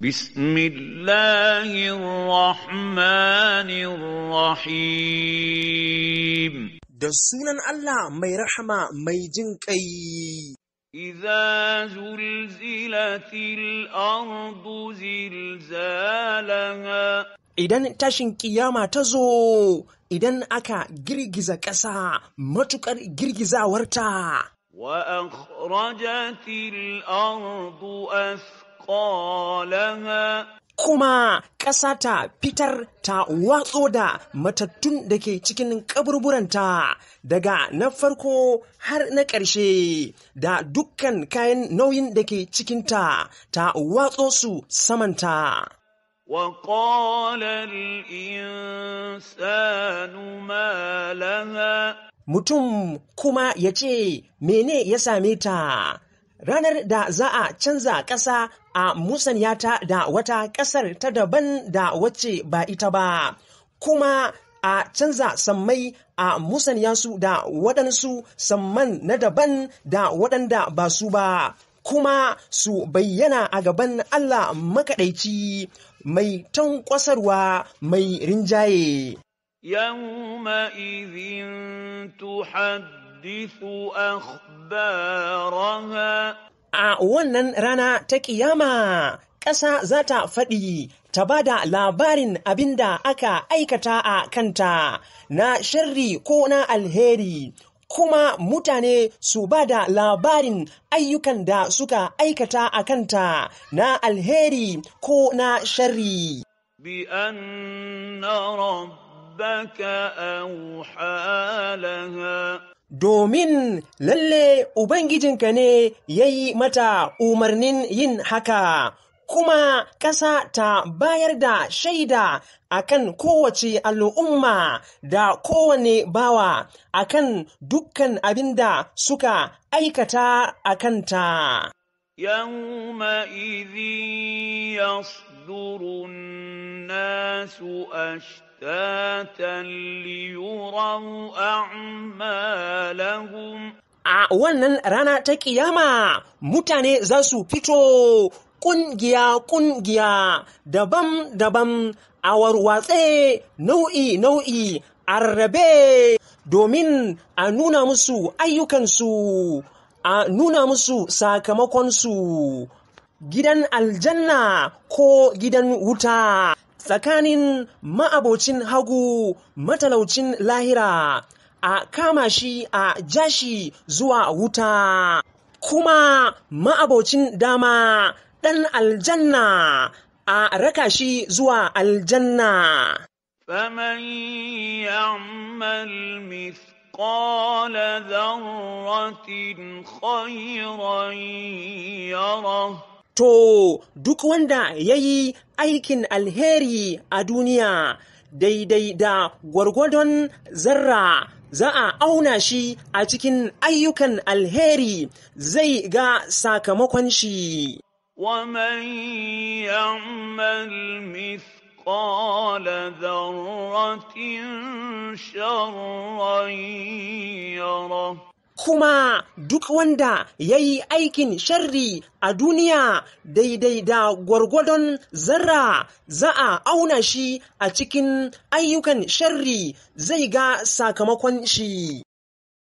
بسم الله الرحمن الرحيم. Da sunan Allah mai rahama mai jin ƙai. إذا زلزلت الأرض زلزالها. Idan tashin kiyama ta zo, idan aka girgiza ƙasa matuƙar girgizawarta. وأخرجت الأرض أثقالها. Kuma ƙasa ta fitar ta watso da matattun da ke cikin kaburburanta daga na farko har na ƙarshe da dukkan kayan nauyin da ke cikinta ta watso su samanta. وقال الإنسان ما لها. Mutum kuma ya ce, mene ya same ta? Ranar da za a canza ƙasa a musanya ta da wata ƙasar ta daban da wacce ba ita ba, kuma a canza sammai a musanya su da waɗansu samman na daban da waɗanda ba su ba, kuma su bayyana a gaban Allah makaɗaici mai tankwasarwa mai rinjaye. يومئذ تحدث أخبارها. A wannan rana ta ƙiyama, ƙasa za ta faɗi ta ba da labarin abin da aka aikata a kanta na sharri ko na alheri, kuma mutane su ba da labarin ayyukan da suka aikata a kanta na alheri ko na sharri. بأن ربك أوحى لها. Domin lalle Ubangijinka ne ya yi mata umarnin yin haka, kuma ƙasa ta bayar da shaida a kan kowace al'umma da kowane bawa a kan dukkan abin da suka aikata a kanta. يومئذ يصدر الناس أشتاتا ليروا أعمالهم. A wannan rana ta ƙiyama mutane za su fito ƙungiya-ƙungiya, daban-daban, a warwatse, nau'i-nau'i, a rarrabe, domin a nuna musu ayyukansu, a nuna musu sakamakonsu, gidan aljanna ko gidan wuta, tsakanin ma'abocin hagu matalaucin lahira a kama shi a jashi zuwa wuta, kuma ma'abocin dama ɗan aljanna a raka shi zuwa aljanna. فمن يعمل مثقال ذرة خيرا يره. To, duk wanda ya yi aikin alheri a duniya daidai da gwargwadon zarra, za a auna shi a cikin ayyukan alheri, zai ga sakamakon shi. ومن يعمل مثقال ذرة شرا يره. Kuma duk wanda ya yi aikin sharri a duniya daidai da gwargwadon zarra, za a auna shi a cikin ayyukan sharri, zai ga sakamakon shi.